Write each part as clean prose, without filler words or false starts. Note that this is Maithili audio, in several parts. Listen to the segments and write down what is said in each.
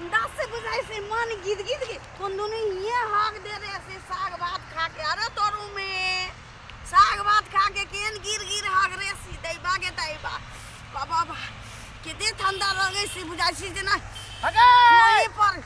ठंडा से बुझाई से मन गिद गिद के कोन दुनू हिये हाक दे रहे से साग भात खा के। अरे तोरू में साग भात खा के केन गिर गिर हाक रे सी दैबा के दैबा बाबा बा केते ठंडा लगे से बुझाई छी जेना अगे वही पर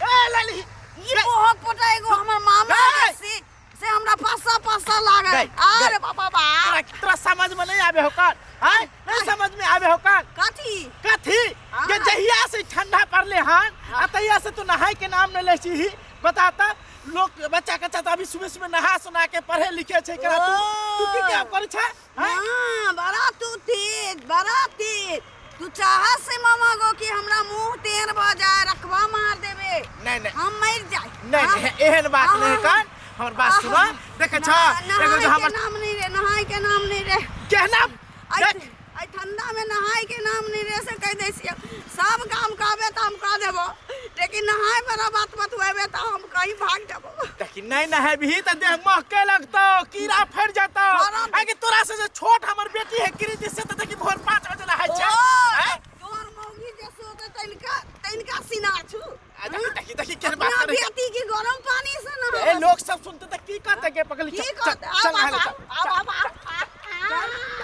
ए लाली ई पोहक पोटा एगो हमर मामा गै! के से हमरा पासा पासा लागल। गै, अरे गै। बाबा बा तोरा तोरा समझ में नहीं आवे हो कान आय नहीं समझ में आवे हो कान कथी? कथी? हाँ। के जहिया से ठंडा पड़ले हन आ तहिया से तू नहाय के नाम नहीं ले छी बताता लोग बच्चा कच्चा तो अभी सुबह सुबह नहा सुना के पढ़े लिखे छै करा तू तू की क्या करे छै आँय? हाँ, बड़ा तू तेज बड़ा तेज तू चाह से मामा गो कि हमरा मुंह तेर भ जाए रखवा मार देबे नहीं नहीं हम मर जाए। नहीं नहीं एहन बात नहीं कान हमर बात सुन देखे छ एगो नहाय जो के हमर नाम नहीं रे नहाय के नाम नहीं रे केहना आई देख आई ठंडा में नहाय के नाम नहीं रे से कह दै छियै सब काम कहबे तऽ हम कह देबो लेकिन नहाय वाला बात बतुएबे तऽ हम कहीं भाग जेबो। देखी नहीं नहेबही तऽ देह महके लगतौ कीड़ा फड़ जतौ। फड़त। आगे तोरा से जे छोट हमर बेटी है कृति से तऽ देखी भोर 5 बजे नहाय छै। ओ, आँय? तोहर मौगी जे सोते तनिका तनिका सीना छु। आ देखी देखी देखी केहन बात अपना करै छै। बेटी के गरम पानी से नहाबै। ए लोग सब सुनते तऽ की कहते के पकड़ी की चल कहते? चल आ नहाय ले बाबा, चल आ बाबा, आ,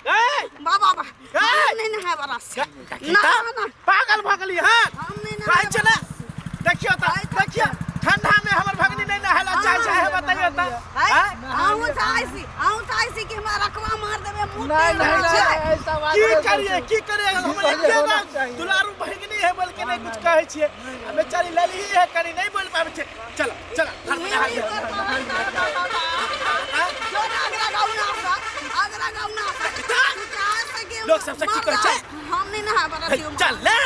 ए बाबा, बाबा, ए! हम नहीं नहाय बला से। देखी ना, तऽ ना। पागल भऽ गेली हन हम नहीं कहै नहाय छै ने देखियौ तऽ आइ तऽ- देखियौ ठंडा में हमर भगनी नहीं नहाय चाहे छै हे बतैयौ तऽ आइ, आँय? अहूँ चाहै छी अहूँ चाहै छी कि हमरा रकवा मार देबै मुँह नहीं तेल नहीं भऽ जाए। नहीं ऐसा बात की नहीं करिए सोचू। की करिए हमर कहलिए एके होना गो चाहिए। दुलारू भगनी है बोल के नहीं कुछ कहै छियै आ बेचारी ललही है कनी नहीं बोल पाबै छै। चलो चलो घर में नहा नहीं लिअ। कर पाबै तऽ बाबा। आँय? जो आगरा गाउना सा आगरा गाउना सा तू चाहे से कि लोग सबसे की मर कहै छै? जाए, हम नहीं नहाय बला हे, छियौ। चल ले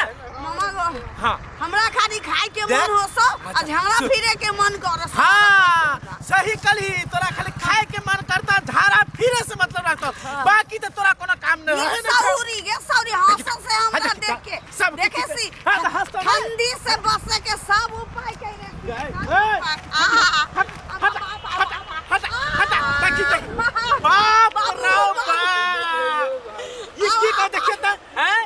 मामा गो हाँ हमरा खाली खाय के देख। मन हो सो आ अच्छा, झगड़ा सुन। फिरे के मन कर सो। हाँ सही कलही तोरा खाली खाए के मन करता झाड़ा फिरे से मतलब रखता बाकी तो तोरा कोनो काम नहीं रहे ना। सौरी गे सौरी हंस से हमरा देखी, देख के सब देखे किछु- सी हाँ, तऽ हंसतो नहि। ठंडी से बसे के सब उपाय करे गए, ए, सब उपाय। आहा, हट हट हट हट हट देखी देखी बाप रे बाप ई की कह देखिए त हैं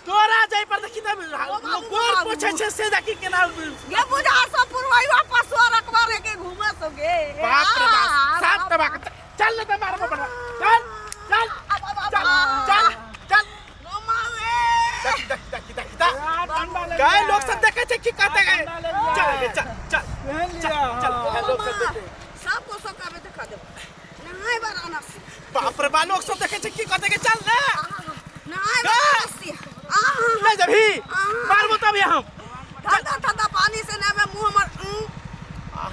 तोरा जाय पर देखी त बाबू, गोर बाबू। पोछे छै से देखी केना गे बुझा सब पुरवाई वापस रकबा रे के घूमे सो गे। बाप रे बाप साफ तबाह कर- चल ले त मारबो बड़ा चल चल चल चल चल देखी देखी देखी देखी त गए लोग सब देखे छै की कहते गए चल गे चल चल पहन चल लिया चल हाँ। लोग सब देखे सब को सब कहबे त खा देबो नहाय वाराणसी बाप रे बा लोग सब देखे छै की कहते गे चल ने नहाय वाराणसी आहा नहीं जबही मारबो तभी हम ठंडा ठंडा पानी से नहबे मुंह हमर नहीं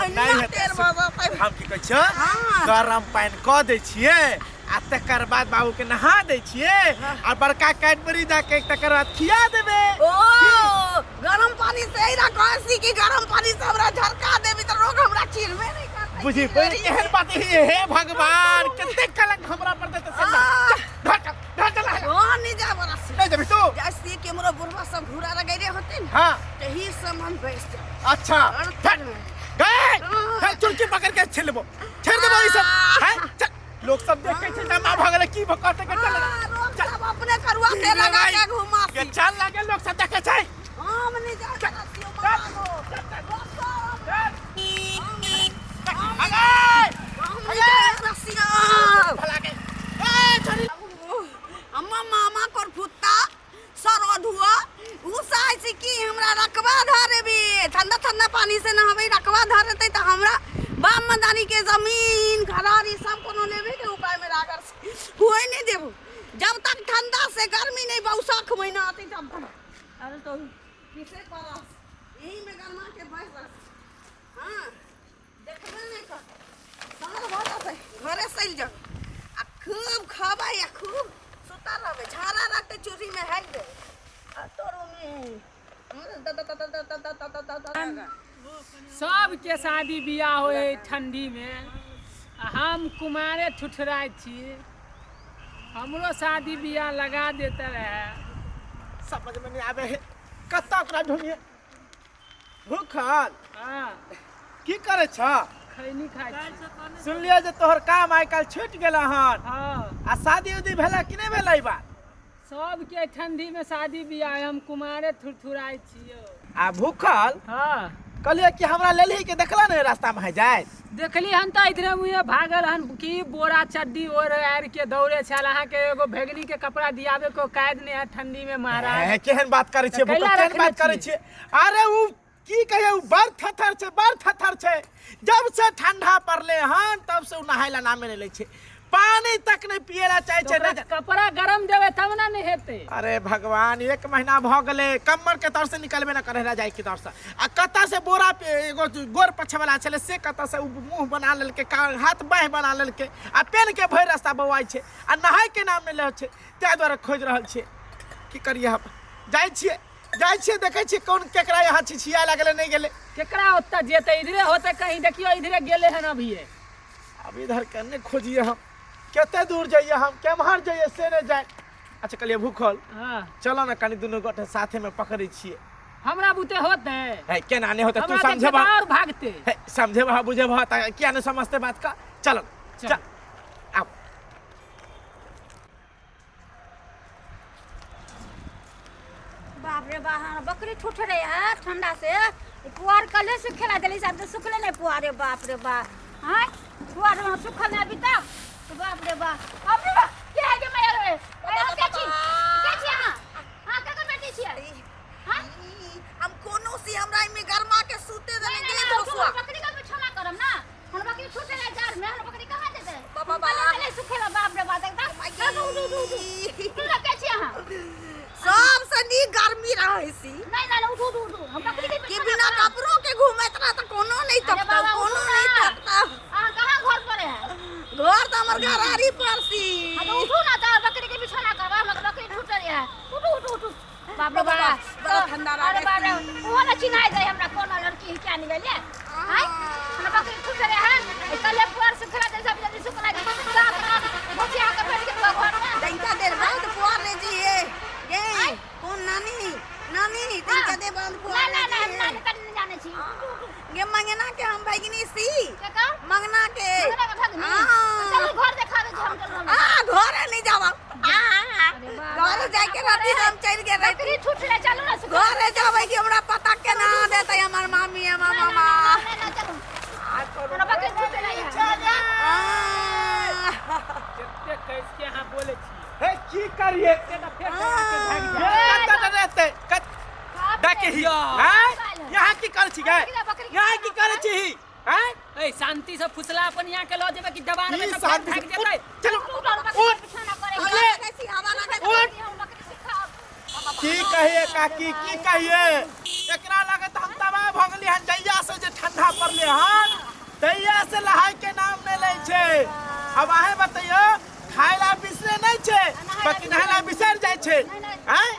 इतना हेतै तेल भऽ जेतै। हम की कहै छियै हाँ। गरम पानि कऽ दै छियै आ तकर बाद बाबू के नहा दै छियै आ बड़का कैडबरी दऽ के तकर बाद खिया देबै। ओ गरम पानी से ही कहै छी कि गरम पानी से हमरा झरका देबी तऽ रोग हमरा चिन्हबे नहीं करतै। बुझी पड़ि एहन बात ही हे भगवान कते कलंक हमरा पर देतै से आह। चल, घर चल घर चल ओ नहीं जा बड़ा से नहीं जेबही तू जैसे केमरो बुढ़वा सब घूरा लगैले होते न हाँ तही सब हम बैस जाब। अच्छा और चल गए हे चुटकी पकड़ के छेड़ लेबो छेड़ देबो ई सब हैं चल लोग सब देखे छै जमा भऽ गेलै की भऽ कहते के चल हाँ, रोग सब अपने करुआ तेल लगा के घुमा के चल लागे लोग सब देखे छै हम नहीं जा बड़ा से मामा गो। चल हम अगे नहीं जा बड़ा से। भला के ए छोरी हमर मामा कर फुत्ता सरधुआ उ चाहै छै कि हमरा रकबा धरेबी ठंडा ठंडा पानी से नहबै रकबा धरेतै तऽ हमरा बाप मदानी के जमीन घरारी सब कोनो लेबे के उपाय में राखल हुए नहीं देबो जब तक ठंडा से गर्मी नहीं बैसाख महीना आते तब तक। अरे तो किसे परस यही में गरमा के बैस हाँ देखबे नहीं कर साँझ भऽ जेतै घरे चलि जाउ आ खूब खबै आ खूब सुतल रहबै झाड़ा रखतै चूड़ी में हाकि देबै आ तोरो सबके शादी बियाह होइ है ठंडी में आ हम कुमारे ठुठराइ छी हमरो शादी बियाह लगा देते रहे। समझ में नहीं आवे है कत्ता ओकरा ढूंढिए भूखल हाँ की करे छ खैनी खाइ छी। सुनलियै जे तोहर काम आइ काल्हि छूटि गेल हन हाँ आ शादी उदी भेला कि नहि भेला ई बार? सबके ठंडी में शादी बियाह है, हम कुमारे थुरथुराइ छियो। आ भूखल। हाँ। कहलियै कि हमरा लेलही के देखला ने रास्ता में जाय। देखली हन तऽ इधरे मुँहे भागल हन कि बोरा चड्डी ओढ़ आर के दौड़े छल। अहाँके एगो भेगनी के कपड़ा दियाबे को कायद नहीं है ठंडी में महाराज। ए, केहन बात करै छियै तऽ कैला भूखल, केहन रखने बात करै छियै? छियै? अरे उ की कहियै, उ बड़ थथर छै, बड़ थथर छै। जब से ठंडा पड़ले हन तब से उ नहाय ला नामे नहि लै छै, पानी तक नहि पिए ला चाहे छै। ओकरा नहि कपड़ा गरम देबै तब ने नहि हेतै। अरे भगवान, एक महीना भऽ गेलै कम्मर के तर से निकलबे न करे रजाई के तर से। आ कतऽ से बोरा पे एगो गोर पछे वाला छलै से कतऽ से उ मुँह बना लेलकै, हाथ बाँहि बना लेलकै आ पेन के भरि रास्ता बौआइ छै आ नहाय के नाम नहि लै छै। ताहि दुआरे खोजि रहल छियै, की करियै हम? जाइ छियै, जाइ छियै, देखै छियै कोन केकरा यहाँ छिछिया लगलै नहि गेलै। केकरा ओतऽ जेतै? इधरे होतै कहीं। देखियौ इधरे गेलै हन अभिये। अब इधर केने खोजिए हम, कते दूर जाइए हम, केम्हर जाइए से नहि जाय। अच्छा कहलियै भूखल। हाँ। चलो ने कनि दुनू गोटे साथे में पकड़ै छियै। हमरा बुते होतै? है केना नहि होतै? तू हमरा समझेबह देखते और भागते। है समझेबह बुझेबह तऽ किया नहि समझते बात का? चलो। चल। चल आब। बाप रे बा, हाँ, बकरी ठूठ रहे है ठंडा से। पुआर कले से खेला दिली सब तो सुखले नहीं पुआर। रे बाप रे बा, हाँ पुआर वहाँ सुखल नहीं अभी तक। तो बाप रे बा, बाप रे बा, के है के मैं रे? अरे के छी, के छी अहाँ? हाँ केकर बेटी छी? हाँ ई, हम कोनो सी हमरा में गरमा के सूते देने नहीं, के नहीं, दोसवा। हम बकरी का बिछौना करम ना। हम बकरी छूटे ना जार में, हम बकरी कहाँ देते? बाबा, हम बा। कले कले सुखेला। बाप रे बाप, एकदम उठ उठ उठ उठ उठ, के छी अहाँ? सबसे नीक गर्मी रहै सी। नहीं नहीं, उठ उठ उठ, हम बकरी के कि बिछौना बिना करम। कपड़ों के घूमैत रह तऽ कोनो नहीं अरे तकतौ, बाबा, कोनो उठू नहीं ना। तकतौ। अहाँ कहाँ घर पर है? घर तऽ हमर घरारी पर सी। हाँ तो उठू ना, तो बकरी के बिछौना करबा। हम बकरी छूट रही है। उठू उठू उठू, बाप रे बाप, बड़ा ठंडा अरे लागै बाप रे, ओहो ना चिन्हाइ दे हमरा कोनो लड़की है क्या निकल हाय। हमरा बकरी छूट रहे है, कले पुआर सुखला दे सब जल्दी सुखला दे। साफ साफ भुसिया के बैठ के घर में। तनिका देर बाद पुआर ले जी गे। कोन नानी? नानी तनिका देर बाद ना पुआर ना ले ना, हम जी। नानी तनी नहीं जाने छी। उठू उठू। गे मंगना के हम भगिनी सी। के का? मंगना के। मंगना के भगनी? हाँ। चलू घर देखा दे छी हम, चलू हम। आ घरे नहीं जाब। अरे बाप। घरे जाके रहती तऽ हम चलि गेल रहती। बकरी छूट रहे, चलू ना सुखला। घरे जाबै कि हमरा पता केना देतै हमर मामी, हमर ना, ना, मामा? ना, ना, चलू, हमरा बकरी छूट रही है। आ, कते कैस के अहाँ बोले छियै? हे की करिए? से तऽ फेर दौड़ा के भागि जायत। कतऽ रहतै? कत देखही हैं? यहाँ की करै छी गे? यहाँ की करै छी हैं? ए शांति से फुसला अपन यहाँ के लऽ जेबै कि दबार में ई तऽ फेर शांति भागि से जेतै। उठ, चलो उठ, उठ। हवा लागै छी, हवा लागै छी। उठ। की कहिए काकी, की कहिए? एकरा लगे तऽ हम तबाह भऽ गेली हन। जहिया से जे ठंडा पड़ले हन तहिया से नहाय के नाम नहि लै छै। अब अहें बतैयो, खाय ला बिसरे नहि छै बाकी नहाय ला बिसरि जाइ छै? आँय,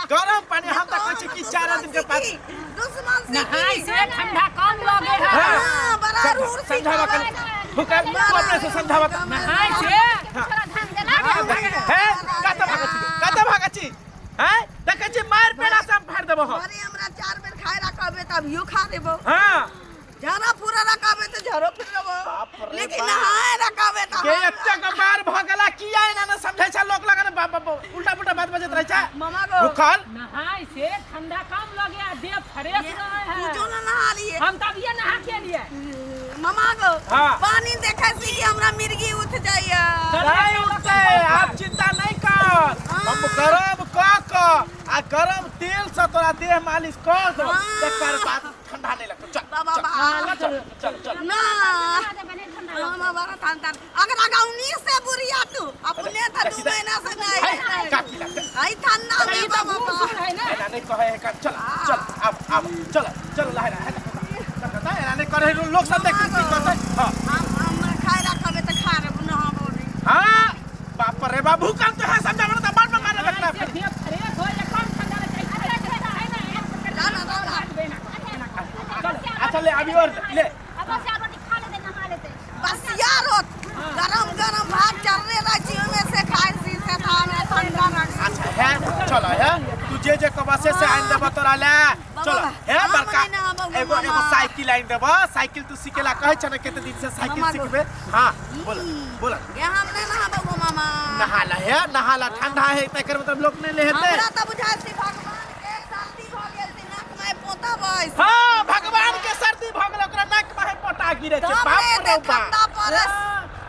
गरम पानी हम तऽ कहै छी कि 4 दिन के बाद दुश्मन से नहाय से ठंडा कम लगे है। हाँ। हाँ, बड़ा रूर समझावा सिखावे। कनी भूखल, तू अपने से समझावा तऽ। नहाय से हे कतऽ भागै छी, कतऽ भागै छी? हैं, देखै छी मारि पेड़ा से हम फाड़ि देबो हम। अरे हमरा 4 बेर खाय ला कहबे तऽ अभियो खा लेबो। हाँ। झाड़ा पूरा रखाबे तऽ झाड़ो फिर लेबो, बाप रे लेकिन बाप। नहाय रखाबे तऽ के एते गमार भऽ गेला? किया एना ने समझै छै लोक लगन? बाप बाप, उल्टा पुल्टा बात बजैत रहै छै। मामा गो। भूखल। नहाय से ठंडा कम लगे आ देह फ्रेश रहे है। तू जो ना नहा लिए। हम तब ये नहा के लिए। मामा गो। हाँ। पानी देखै छी कि हमरा मिर्गी उठ जाइया। नहीं उठते, आप चिंता नहीं कर। हम गरम कऽ कऽ आ गरम तेल से तोरा देह मालिश कर दो, तकर बाद ठंडा नहीं लगतो। चल। बाबा चल। बा। चल चल चल। ना मामा, बड़ा ठंडा अगर अगौनी से बुढ़िया तू अपने तो 2 महीना से नहीं है, काकी लगते। आई ठंडा में ई तो बाबा। बूढ़ सूढ़ है ना। एना नहीं कहे है कर। चल चल, अब अब चल चल, लहरा है एना नहीं करे, लोग सब देख की कहते। हाँ। हम खाय रखबे तऽ खा लेबो, नहाबो नहीं। हाँ, बाप रे बाप, भूकंप तो है समझा तो बार बार मारे लगता नहाय से है। देह फ्रेश हो जाए, कम ठंडा लगे है ना। ना ना ना ना। अच्छा ले, अभी और ले। बस यार होत गरम गरम भात चढ़ने रहै छी, ओहिमे से खाय छी से तऽ हमरा ठंडा रख। अच्छा है, चलो है, तू जे जे कहबा से से आनि देबो तोरा ले। चलो है। हम बड़का नहि नहाबो, एगो एगो मामा। साइकिल आनि देबो। साइकिल तू सिखेला कहै छ ने कते दिन से साइकिल मामा गो। सिखबे। हाँ, बोल बोल। ये हम नहीं नहाबो मामा। मामा। नहाला है, नहाला, ठंडा है तकर मतलब लोग नहीं लेते। हमरा तऽ बुझाइ छै भगवान के सर्दी भऽ गेल छै, नाक में पोता बस। हाँ, भगवान के सर्दी भऽ गेल, ओकरा नाक में पोटा गिरे छै। तब बाप रे रे बाप। ठंडा पड़स।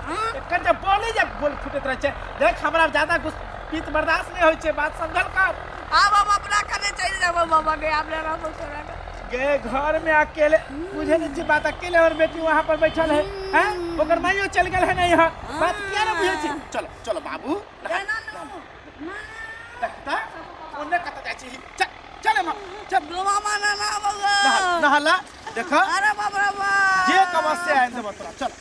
हाँ, एकर जे बोली जे बोल फुटैत रहै छै। देख, हमरा ज्यादा गुस पीत बर्दाश्त नहीं होइ छै, बात समझल कर। आब हम अपना कने चलि जेबौ मामा गे, आब नहि रहबौ तोरा कने। गे घर में अकेले बुझे नहीं छी बात, अकेले और बेटी वहां पर बैठल है, हैं, ओकर माइयो चल गेल है नहीं यहाँ, बात किया ना बुझे छी। चलो चलो बाबू, एना नु। देखता ओने कत जाइ छी, चल चल एम्हर, चल। गो मामा ना ना बौआ। नहा, नहाला, देख। अरे बाप रे बाप। जे कमस्या आनि देबो तोरा, चल।